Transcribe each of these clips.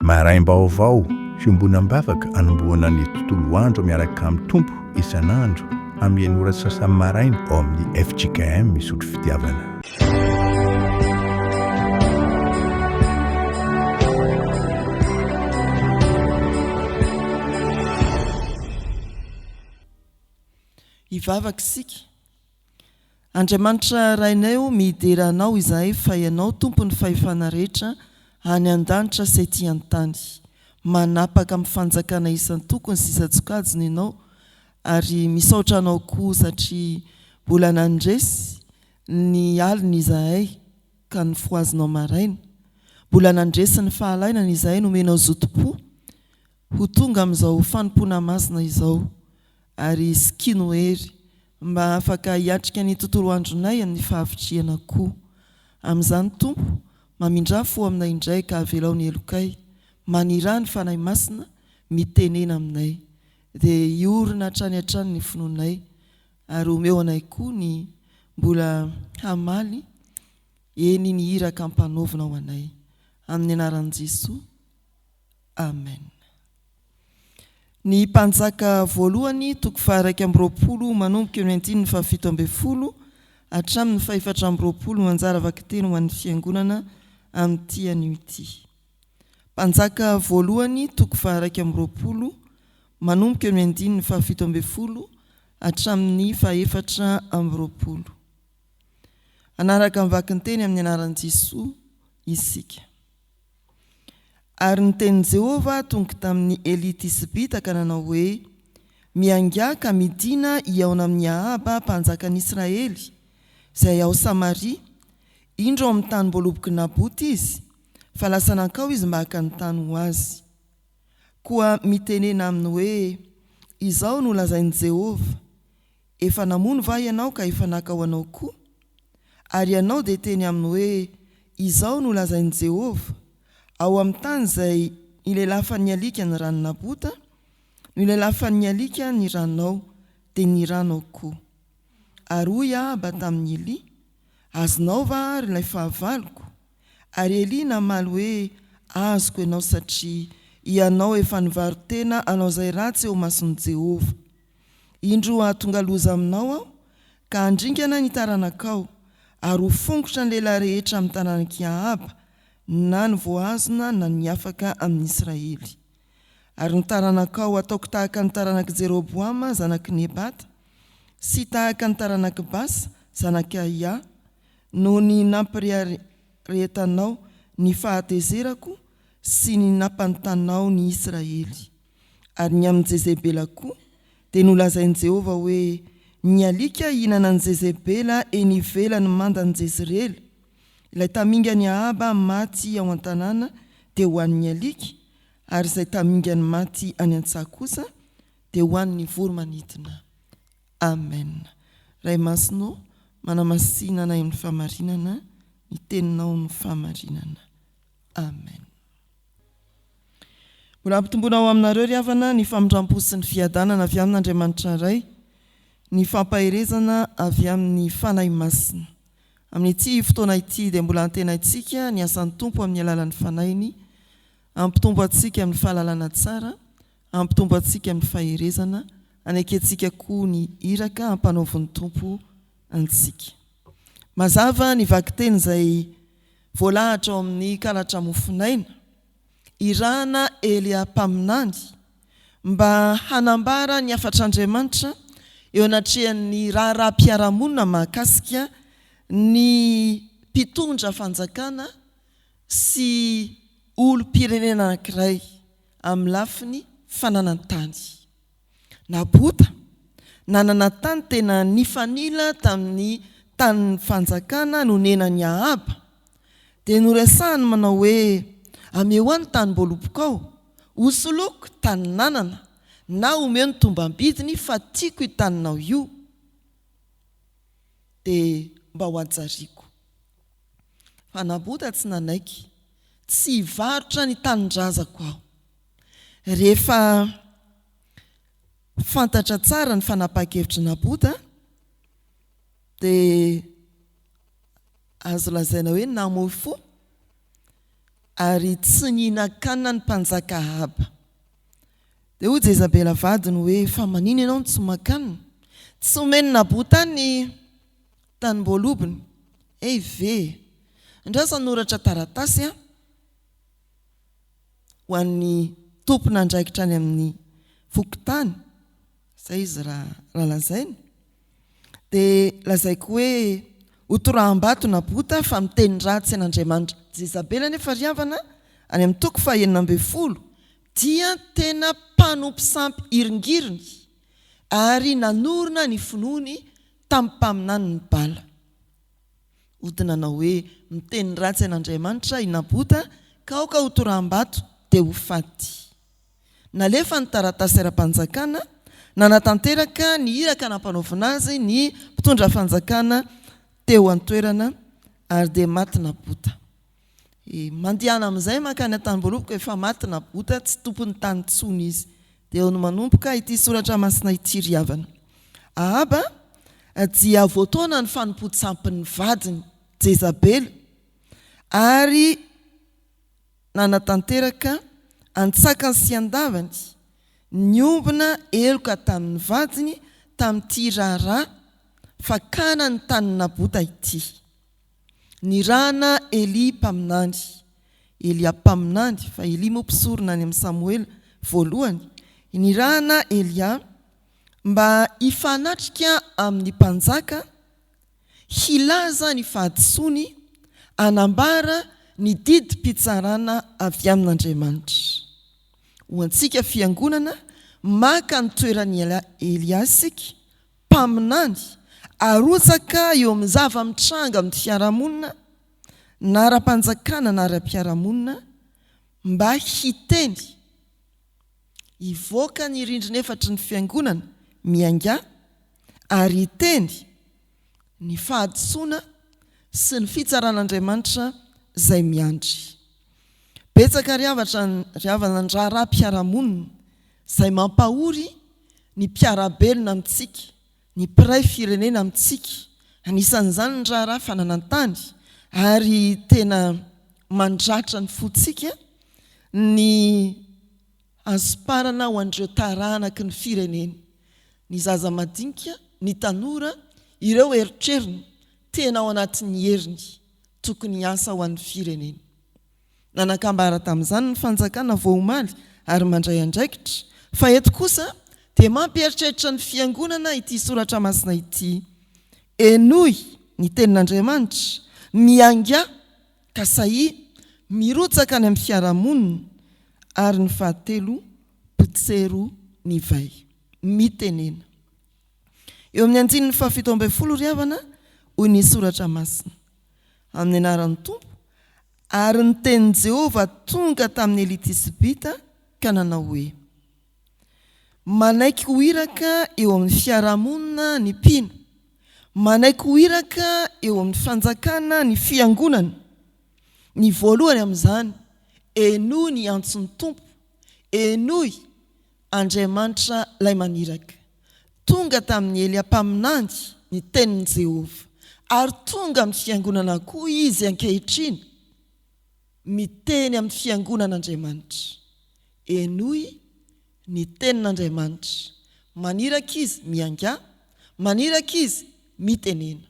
Maraim-baovao, fiombonam-bavaka anombohana ny tontolo andro miaraka amin'ny Tompo isan'andro amin'ny enina ora sy sasany maraina ao amin'ny fjkm Isotry Fitiavana. Hivavaka isika. Andriamanitra Rainay o, midera Anao izahay fa Ianao Tompon'ny fahefana rehetra any an-danitra sy ety an-tany. Manapaka amin'ny fanjakana isan-tokony sy isan-tsokajiny Ianao ary misaotra Anao koa satria mbola nandresy ny alina izahay ka nofohazinao maraina. Mbola nandresy ny fahalainana izahay nomenao zotom-po ho tonga amin'izao fanompoana masina izao ary sikino hery mba afaka hiatrika ny tontolo andronay amin'ny fahavitrihana koa. Amin'izany Tompo, mamindrà fo aminay indray ka avelao ny helokay, maniraha ny Fanahy Masina mitenena aminay. Dia hiorina hatrany hatrany ny finoanay ary omeo anay koa ny mbola hamaly eny ny iraka ampanaovina ho anay. Amin'ny anaran'i Jesoa. Amen. Ny Mpanjaka voalohany toko faha-21 manomboka eo amin'ny andininy faha-17 hatramin'ny faha-24 no anjara vakiteny ho an'ny Fiangonana amin'ity anio ity. Mpanjaka voalohany toko faha-21 manomboka eo amin'ny andininy faha-17 hatramin'ny faha-24. Hanaraka ny vakinteny amin'ny anaran'i Jesoa isika. Ary ny tenin'i Jehovah tonga tamin'i Elia Tisbita ka nanao hoe, Miaingà ka midìna hihaona amin'i Ahaba mpanjakan'i Israely, izay ao Samaria, indro ao amin'ny tanim-boalobok'i Nabota izy, fa lasa nankao izy mba haka ny tany ho azy. Koa mitenena aminy hoe, Izao no lazain'i Jehovah, Efa namono va ianao ka efa naka ho anao koa? Ary ianao dia hiteny aminy hoe, Izao no lazain'i Jehovah, Ao amin'ny tany izay ilelafan'ny alika ny ran'i Nabota, no ilelafan'ny alika ny ranao, dia ny ranao koa. Ary hoy Ahaba tamin'i Elia, Azonao va àry ilay fahavaloko? Ary Elia namaly hoe, Azoko ianao, satria ianao efa nivaro-tena hanao izay ratsy eo imason'i Jehovah. Indro hahatonga loza aminao Aho, ka handringana ny taranakao, ary ho fongotra ny lehilahy rehetra amin'ny taranak'i Ahaba, na ny voahazona na ny afaka amin'i Israely. Ary ny taranakao hataoko tahaka ny taranak'i Jeroboama zanak'i Nebata, sy tahaka ny taranak'i Basa zanak'i Ahia, noho ny nampireharetanao ny fahatezerako sy ny nampanontanao ny Israely. Ary ny amin'i Jezebela koa, dia nolazain'i Jehovah hoe, Ny alika hihinana an'i Jezebela eny ivelan'ny mandan'i Jezirela. Ilay tamingan'i Ahaba maty ao an-tanàna dia ho an'ny alika, ary izay tamingany maty any an-tsaha kosa dia ho an'ny voro-manidina. Amen. Ray Masina ô, manamasina anay amin'ny fahamarinana, ny Teninao no fahamarinana. Amen. Mbola ampitomboina ao aminareo ry havana ny famindrampo sy ny fiadanana avy amin'Andriamanitra Ray, ny fampaherezana avy amin'ny Fanahy Masina. Amin'ity fotoana ity dia mbola antenaintsika ny asan'ny Tompo amin'ny alalan'ny Fanahiny hampitombo antsika amin'ny fahalalana tsara, hampitombo antsika amin'ny faherezana, hanekentsika koa ny iraka ampanaovin'ny Tompo antsika. Mazava ny vakiteny izay voalahatra ao amin'ny karatra mofonaina. Irahana Elia mpaminany mba hanambara ny hafatr'Andriamanitra eo anatrehan'ny raharaham-piarahamonina mahakasika ny mpitondra fanjakana sy olom-pirenena anankiray amin'ny lafiny fananan-tany. Nabota, nanana tany tena nifanila tamin'ny tanin'ny fanjakana nonenan'i Ahaba, dia noresahiny manao hoe, Ameo ahy ny tanim-boalobokao, hosoloiko tanin'anana, na omeo ny tombam-bidiny fa tiako io taninao io, dia mba hohajariako. Fa Nabota tsy nanaiky, Tsy hivarotra ny tanindrazako aho. Rehefa fantatra tsara ny fanapahan-kevitr'i Nabota, dia azo lazaina hoe namoy fo. Ary tsy nihinan-kanina ny mpanjaka Ahaba. Dia hoy Jezabela vadiny hoe, Fa manina ianao no tsy makanina? Tsy omen'i Nabota ny tanimboalobony. Hey ve e! Andraso hanoratra taratasy aho ho an'ny tompon'andraikitra any amin'ny fokontany. Izay izy raha lazaina. Dia lazaiko hoe hotoraham-bato Nabota fa miteny ratsy an'Andriamanitra. Jezabela anefa ry havana, any amin'ny toko faha 16, dia tena mpanompo sampy hiringiriny ary nanorina ny finoany tamin'ny mpaminanin'i Bala. Hody nanao hoe miteny ratsy an'Andriamanitra i Nabota ka aoka hotoraham-bato dia ho faty. Nalefa ny taratasy ara-panjakana nanatanteraka ny iraka nampanaovina azy ny mpitondra fanjakana teo an-toerana ary dia maty Nabota. E, mandehana amin'izay mankany an-tanimboaloboka efa maty Nabota, tsy tompon'ny tany intsony izy. Dia eo no manomboka ity soratra masina ity ry havana. Ahaba dia voataona ny fanompoan-tsampin'ny vadiny, Jezabela, ary nanatanteraka antsakany sy andavany, niombona heloka tamin'ny vadiny tamin'ity raharaha fakana ny tanin'i Nabota ity. Nirahana Elia mpaminany, Elia mpaminany, fa Elia moa mpisorona any amin'i Samoela voalohany, nirahana Elia mba hifanatrika amin'ny mpanjaka, hilaza ny fahadisoany, hanambara ny didim-pitsarana avy amin'Andriamanitra. Ho antsika fiangonana, maka ny toeran'i Elia isika, mpaminany, arotsaka eo amin'ny zava-mitranga amin'ny fiarahamonina, na ara-panjakana na ara-piarahamonina, mba hiteny, hivoaka ny rindrin'efatry ny fiangonana, miaingà, ary hiteny ny fahadisoana sy ny fitsaran'Andriamanitra izay miandry. Betsaka ry havatra ry havana ny raharaham-piarahamonina izay mampahory ny mpiara-belona amintsika, ny mpiray firenena amintsika, anisan'izany ny raharaha fananan-tany ary tena mandratra ny fontsika ny Hasomparana ho an'ireo taranaky ny firenena, ny zaza madinika, ny tanora, ireo eritreriny, tena ao anatin'ny heriny, tokony hiasa ho an'ny firenena. Nanakambara tamin'izany ny fanjakana vao omaly ary mandray andraikitra, fa eto kosa dia mampieritreritra ny fiangonana ity soratra masina ity, Henoy ny tenin'Andriamanitra, miaingà ka sahia mirotsaka any amin'ny fiarahamonina ary ny fahatelo potsero ny vay. Mitenena. Eo amin'ny andininy faha 17 ry havana, hoy ny soratra masina, Amin'ny anaran'ny Tompo, ary ny tenin'i Jehovah tonga tamin'i Elia Tisbita ka nanao hoe, Manaiky ho iraka eo amin'ny fiarahamonina ny mpino. Manaiky ho iraka eo amin'ny fanjakana ny fiangonana. Ny voalohany amin'izany, henoy ny antson'ny Tompo, henoy Andriamanitra ilay maniraka. Tonga tamin'i Elia mpaminany ny tenin'i Jehovah, ary tonga amin'ny fiangonana koa izy ankehitriny. Miteny amin'ny fiangonana Andriamanitra. Henoy ny tenin'Andriamanitra. Maniraka Izy, miaingà. Maniraka Izy, mitenena.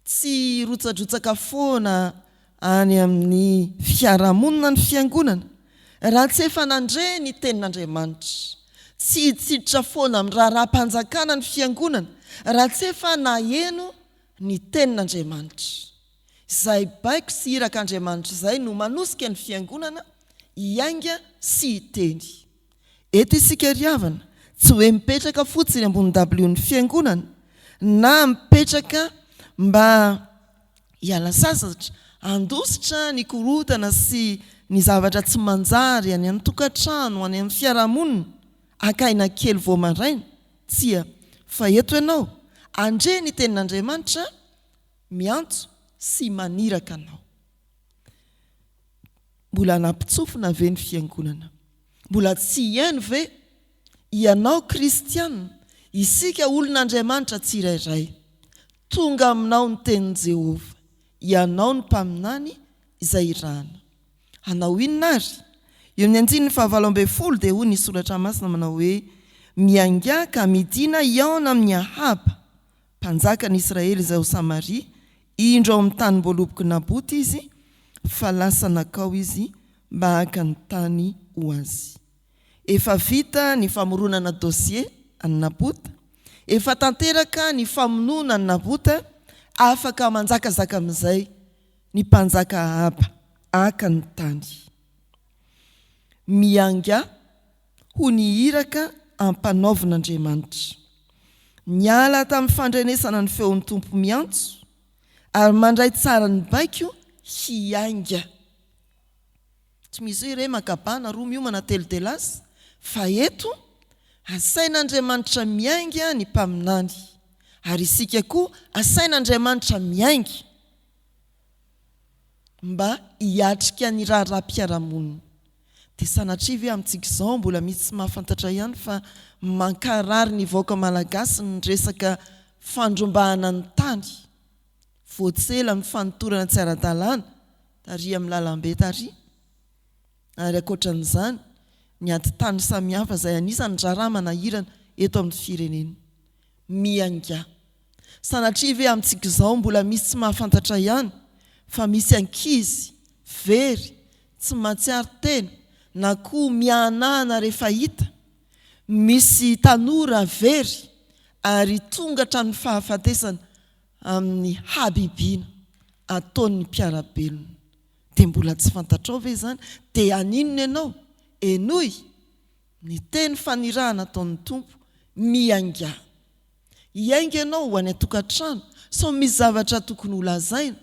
Tsy hirotsadrotsaka foana any amin'ny fiarahamonina ny fiangonana raha tsy efa nandre ny tenin'Andriamanitra. Tsy hitsiditra foana amin'ny raharaham-panjakana ny fiangonana raha tsy efa naheno ny tenin'Andriamanitra. Izay baiko sy irak'Andriamanitra izay no manosika ny Fiangonana hiainga sy hiteny. Eto isika ry havana, tsy hoe mipetraka fotsiny ambony dabilion'ny Fiangonana, na mipetraka mba hiala sasatra, handositra ny korontana sy ny zavatra tsy manjary any an-tokantrano, any amin'ny fiarahamonina, haka aina kely vao maraina, tsia, fa eto ianao, handre ny Tenin'Andriamanitra, miantso sy maniraka anao. Mbola anampitsofina ve ny fiangonana? Mbola tsy hihaino ve ianao kristiana, isika olon'Andriamanitra tsirairay? Tonga aminao ny tenin'i Jehovah, ianao no mpaminany izay irahana. Hanao inona ary? Eo amin'ny andininy fahavalo ambinifolo dia hoy ny Soratra Masina manao hoe, Miaingà ka midìna hihaona amin'i Ahaba, mpanjakan'i Israely izay ao Samaria, indro ao amin'ny tanim-boalobok'i Nabota izy, fa lasa nankao izy mba haka ny tany ho azy. Efa vita ny famoronana dossier an'i Nabota, efa tanteraka ny famonoana an'i Nabota, afaka manjakazaka amin'izay ny mpanjaka Ahaba haka ny tany. Miaingà ho ny iraka ampanaovin'Andriamanitra. Niala tamin'ny fandrenesana ny feon'ny Tompo miantso ary mandray tsara ny baiko hiainga. Tsy misy hoe iray maka bana, roa miomana, telo dia lasa, fa eto asain'Andriamanitra miainga ny mpaminany, ary isika koa asain'Andriamanitra miainga mba hiatrika ny raharaham-piarahamonina. Dia sanatria ve amintsika izao mbola misy tsy mahafantatra ihany fa mankarary ny vahoaka malagasy ny resaka fandrombahana ny tany? Vao tsy ela ny fanotorana tsy ara-dalàna tary amin'ny lalambe tary ary ankoatran'izany ny ady tany samihafa izay anisan'ny raharaha manahirana eto amin'ny firenena. Miaingà. Sanatria ve amintsika izao mbola misy tsy mahafantatra ihany fa misy ankizy very, tsy mahatsiaro tena na koa miahanahana rehefa hita, misy tanora very ary tonga hatramin'ny fahafatesana amin'ny habibiana ataon'ny mpiara-belona. Dia mbola tsy fantatrao ve izany? Dia haninona ianao? Henoy ny teny fanirahana ataon'ny Tompo, Miaingà. Hiainga ianao ho any an-tokantrano, sao misy zavatra tokony holazaina,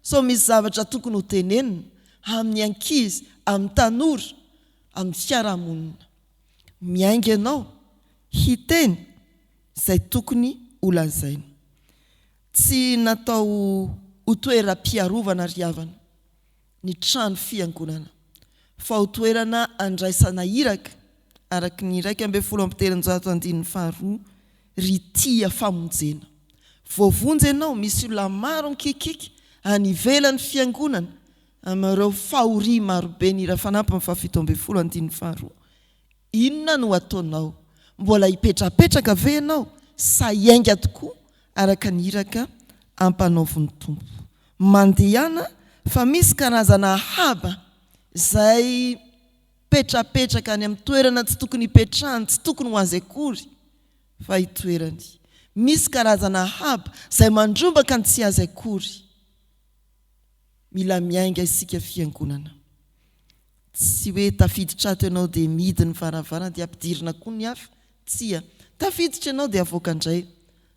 sao misy zavatra tokony hotenenina amin'ny ankizy, amin'ny tanora, amin'ny fiarahamonina. Miainga ianao hiteny izay tokony holazaina. Tsy natao ho toeram-piarovana ry havana ny trano fiangonana fa ho toerana andraisana iraka araka ny 311 andininy faharoa ry tia famonjena. Voavonjy ianao, misy olona maro mikikiky any ivelan'ny fiangonana amin'ireo fahoria marobe ny hira fanampiny faha 17 andininy faharoa. Inona no ataonao? Mbola hipetrapetraka ve ianao sa hiainga tokoa araka ny iraka ampanaovin'ny Tompo? Mandehana fa misy karazana haba izay mipetrapetraka any amin'ny toerana tsy tokony hipetrahany, tsy tokony ho azy akory fa itoerany. Misy karazana haba izay mandrombaka ny tsy azy akory. Mila miainga isika fiangonana. Tsy hoe tafiditra ato ianao dia mihidy ny varavarana dia ampidirina koa ny hafa, tsia. Tafiditra ianao dia avoaka indray,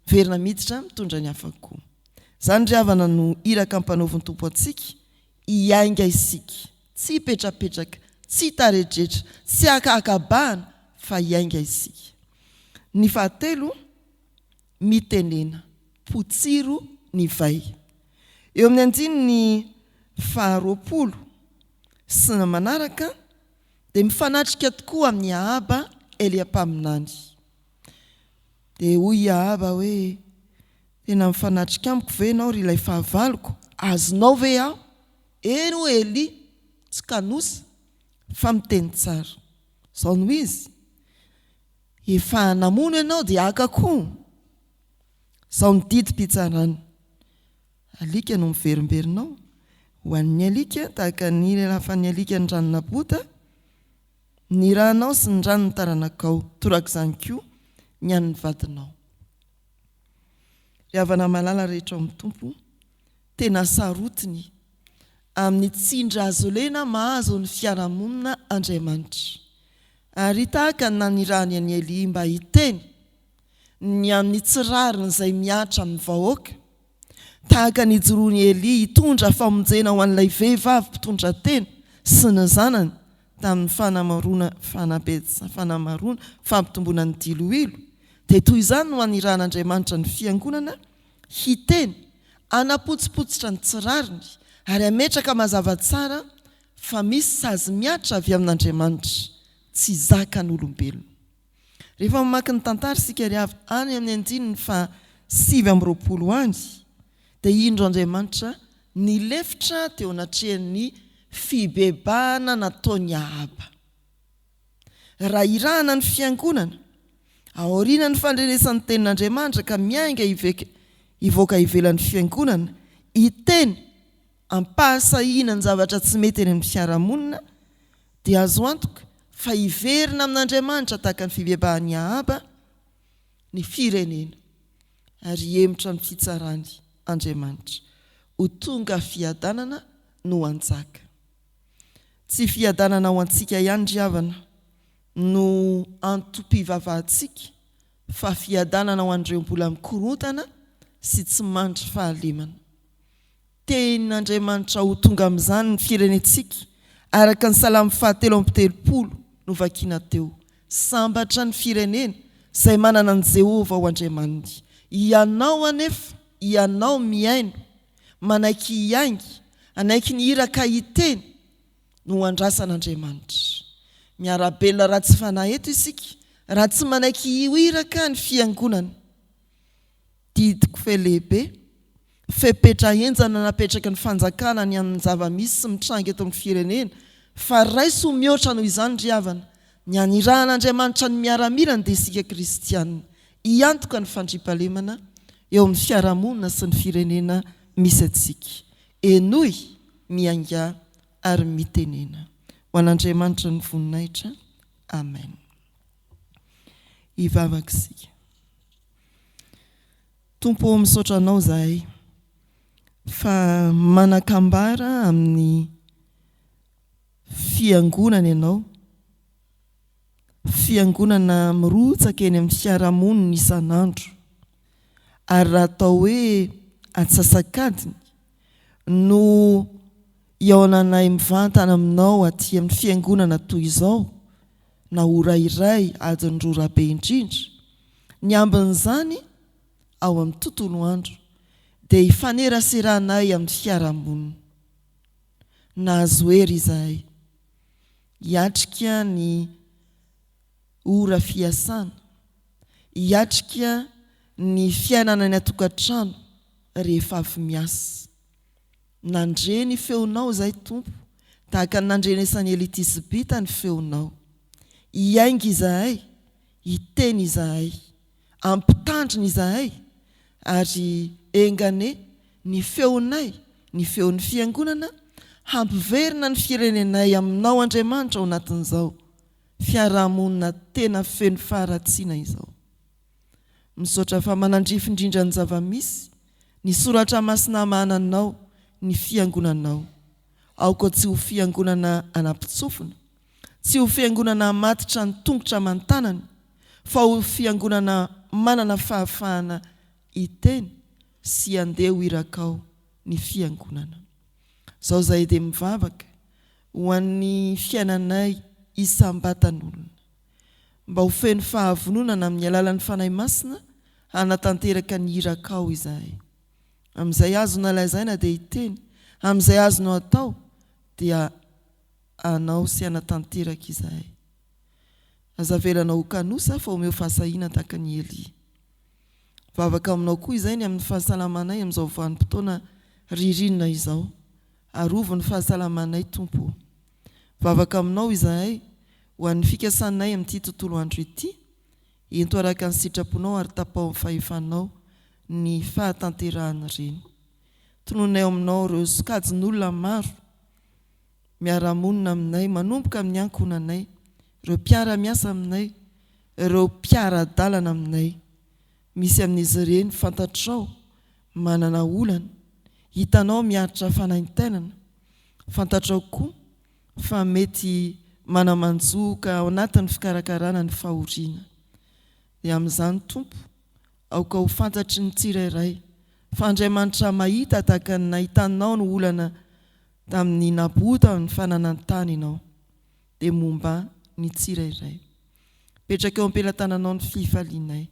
miverina miditra mitondra ny hafa koa. Izany ry havana no iraka ampanaovin'ny Tompo antsika, hiainga isika, tsy hipetrapetraka, tsy hitaredretra, tsy haka bahana fa hiainga isika. Ny fahatelo, mitenena, potsiro ny vay. Eo amin'ny andininy faharoapolo sy ny manaraka dia mifanatrika tokoa amin'i Ahaba Elia mpaminany. Dia hoy i Ahaba hoe, Tena mifanatrika amiko ve ianao ry ilay fahavaloko? Azonao ve aho? Eny hoy Elia, tsy kanosa, fa miteny tsara. Izao no izy, Efa namono ianao dia haka koa. Izao ny didim-pitsarana. Alika no miverimberina ao. Ho an'ny alika, tahaka ny nilelafan'ny alika ny ran'i Nabota, ny ranao sy ny ran'ny taranakao, torak'izany koa ny an'ny vadinao. Ry havana malala rehetra ao amin'ny Tompo, tena sarotiny amin'ny tsindry azo lena mahazo ny fiarahamonina Andriamanitra. Ary tahaka ny nanirahany an'i Elia mba hiteny ny amin'ny tsy rariny izay mihatra amin'ny vahoaka, tahaka ny hijoroan'i Elia hitondra famonjena ho an'ilay vehivavy mpitondra tena sy ny zanany tamin'ny fanamaroana fanamaroana fampitomboana ny diloilo, dia toy izany no hanirahan'Andriamanitra ny fiangonana hiteny, hanapotsipotsitra ny tsy rariny ary hametraka mazava tsara fa misy sazy mihatra avy amin'Andriamanitra tsy zakan'olombelona. Rehefa mamaky ny tantara isika ry havana, any amin'ny andininy faha 29 any, dia indro Andriamanitra nilefitra teo anatrehan'ny fibebahana nataon'i Ahaba. Raha irahana ny fiangonana, aorianan'ny fandrenesan'ny tenin'Andriamanitra ka miainga hivoaka ivelan'ny fiangonana, hiteny am-pahasahiana ny zavatra tsy mety eny amin'ny fiarahamonina, dia azo antoka fa hiverina amin'Andriamanitra tahaka ny fibebahan'i Ahaba ny firenena, ary hihemotra amin'ny fitsarany Andriamanitra. Ho tonga fiadanana no hanjaka. Tsy fiadanana ho antsika ihany ry havana no antom-pivavahantsika fa fiadanana ho an'ireo mbola mikorontana sy tsy mandry fahalemana. Tehin'Andriamanitra ho tonga amin'izany ny firenentsika araka ny Salamo fahatelo amby telopolo novakiana teo. Sambatra ny firenena izay manana an'i Jehovah ho Andriamaniny. Ianao anefa, ianao mihaino, manaiky hiainga, hanaiky ny iraka hiteny, no andrasan'Andriamanitra. Miara-belona ratsy fanahy eto isika raha tsy manaiky ho iraka ny Fiangonana. Didiko fe lehibe, fepetra henjana napetraky ny fanjakana ny amin'ny zava-misy sy mitranga eto amin'ny firenena, fa raiso ho mihoatra noho izany ry havana, ny hanirahan'Andriamanitra ny miaramilany dia isika kristiana, hiantoka ny fandriampahalemana eo amin'ny fiarahamonina sy ny firenena misy antsika. Henoy, miaingà ary mitenena. Ho an'Andriamanitra ny voninahitra. Amen. Hivavaka isika. Tompo ô misaotra Anao izahay fa manan-kambara amin'ny Fiangonana Ianao, Fiangonana mirotsaka eny amin'ny fiarahamonina isan'andro, ary raha atao hoe atsasak'adiny no hihaonanay mivantana aminao aty amin'ny Fiangonana toy izao, na ora iray, adiny roa raha be indrindra, ny ambin'izany ao amin'ny tontolo andro dia ifaneraseranay amin'ny fiarahamonina. Nahazo hery izahay hiatrika ny ora fiasana, hiatrika ny fiainana any an-tokantrano rehefa avy miasa. Nandre ny feonao izahay, Tompo, tahaka ny nandrenesan'i Elia Tisbita ny feonao. Hiainga izahay, hiteny izahay, hampitandrina izahay, ary enga anie ny feonay, ny feon'ny Fiangonana, hampiverina ny firenenay aminao, Andriamanitra, ao anatin'izao fiarahamonina tena feno faharatsiana izao. Misaotra fa manandrify indrindra ny zava-misy, ny soratra masina hamahana anao, ny fiangonanao. Aoka tsy ho fiangonana anampitsofina, tsy ho fiangonana hamatitra ny tongotra aman-tanana, fa ho fiangonana manana fahafahana hiteny sy handeha ho irakao ny fiangonana. Izao izahay dia mivavaka ho an'ny fiainanay isam-batan'olona. Mba ho feno fahavononana amin'ny alalan'ny Fanahy Masina hanatanteraka ny irakao izahay. Amin'izay azonao lazaina dia hiteny, amin'izay azonao atao dia hanao sy hanatanteraka izahay. Aza avelanao ho kanosa fa omeo fahasahiana tahaka an'i Elia. Vavaka aminao koa izay ny amin'ny fahasalamanay amin'izao vanim-potoana ririnina izao. Arovy ny fahasalamanay Tompo o. Vavaka aminao izahay ho an'ny fikasanay amin'ity tontolo andro ity, ento araka ny sitraponao ary tapaho amin'ny fahefanao ny fahatanterahan'ireny. Tononay ao aminao ireo sokajin'olona maro miara-monina aminay manomboka amin'ny ankohonanay, ireo mpiara-miasa aminay, ireo mpiara-dalana aminay. Misy amin'izy ireny fantatrao manana olana, hitanao miaritra fanaintainana, fantatrao koa fa mety mana-manjo ka ao anatin'ny fikarakarana ny fahoriana. Dia amin'izany Tompo, aoka ho fantatry ny tsirairay fa Andriamanitra mahita tahaka ny nahitanao ny olana tamin'ny Nabota ny fananan-tany Ianao, dia momba ny tsirairay. Mipetraka eo am-pelatananao ny fifalianay.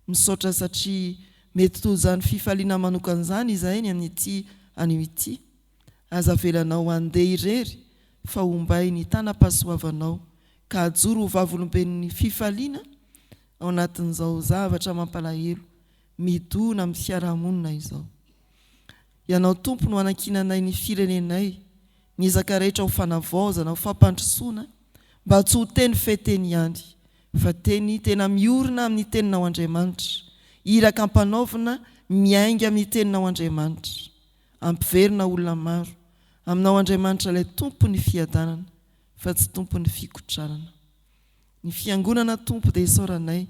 Misaotra satria mety toa izany fifaliana manokana izany izahay ny amin'ity anio ity. Aza avelanao handeha irery fa ombay ny tanam-pahasoavanao ka ajoro ho vavolomben'ny fifaliana ao anatin'izao zavatra mampalahelo midona amin'ny fiarahamonina izao. Ianao Tompo no anankinanay ny firenenay. Ny ezaka rehetra ho fanavaozana, ho fampandrosoana, mba tsy ho teny feteny ihany, fa teny tena miorina amin'ny Teninao Andriamanitra, iraka ampanaovina miainga amin'ny Teninao Andriamanitra. Hampiverina olona maro Aminao Andriamanitra ilay Tompon'ny fiadanana fa tsy Tompon'ny fikotranana. Ny Fiangonana Tompo dia isaoranay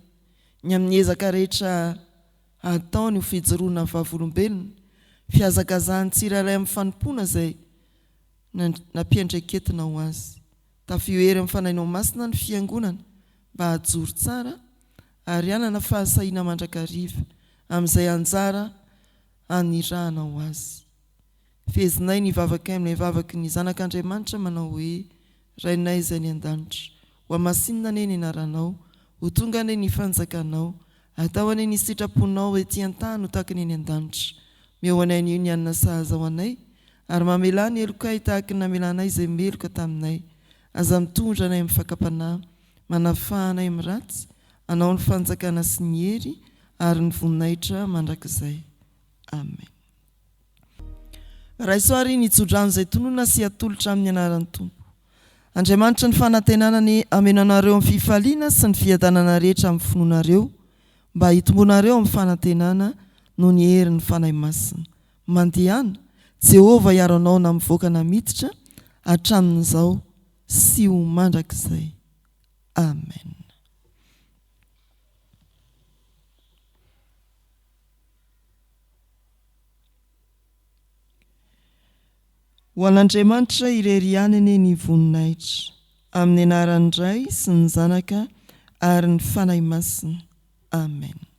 ny amin'ny ezaka rehetra ataony ho fijoroana vavolombelona, fihazakazahan'ny tsirairay amin'ny fanompoana izay nampiandraiketina ho azy. Tafio hery amin'ny Fanahinao Masina ny Fiangonana mba hahajoro tsara ary hanana fahasahiana mandrakariva amin'izay anjara anirahana ho azy. Fehezinay ny vavakay amin'ilay vavaky ny Zanak'Andriamanitra manao hoe, Rainay izay any an-danitra, hohamasinina anie ny anaranao, ho tonga anie ny fanjakanao, atao anie ny sitraponao ety an-tany ho tahaka ny any an-danitra. Omeo anay anio ny hanina sahaza ho anay, ary mamelà ny helokay tahaka ny namelanay izay meloka taminay. Aza mitondra anay amin'ny fakam-panahy, manafaha anay amin'ny ratsy, Anao ny fanjakana sy ny hery ary ny voninahitra mandrakizay. Amen. Raiso àry ny tsodrano izay tononina sy atolotra amin'ny anaran'ny Tompo. Andriamanitry ny fanantenana anie hameno anareo amin'ny fifaliana sy ny fiadanana rehetra amin'ny finoanareo, mba hitomboanareo amin'ny fanantenana noho ny herin'ny Fanahy Masina. Mandehana, Jehovah hiaro anao na mivoaka na miditra, hatramin'izao sy ho mandrakizay. Amen. Ho an'Andriamanitra irery ihany anie ny voninahitra, amin'ny anaran'ny Ray sy ny Zanaka ary ny Fanahy Masina. Amen.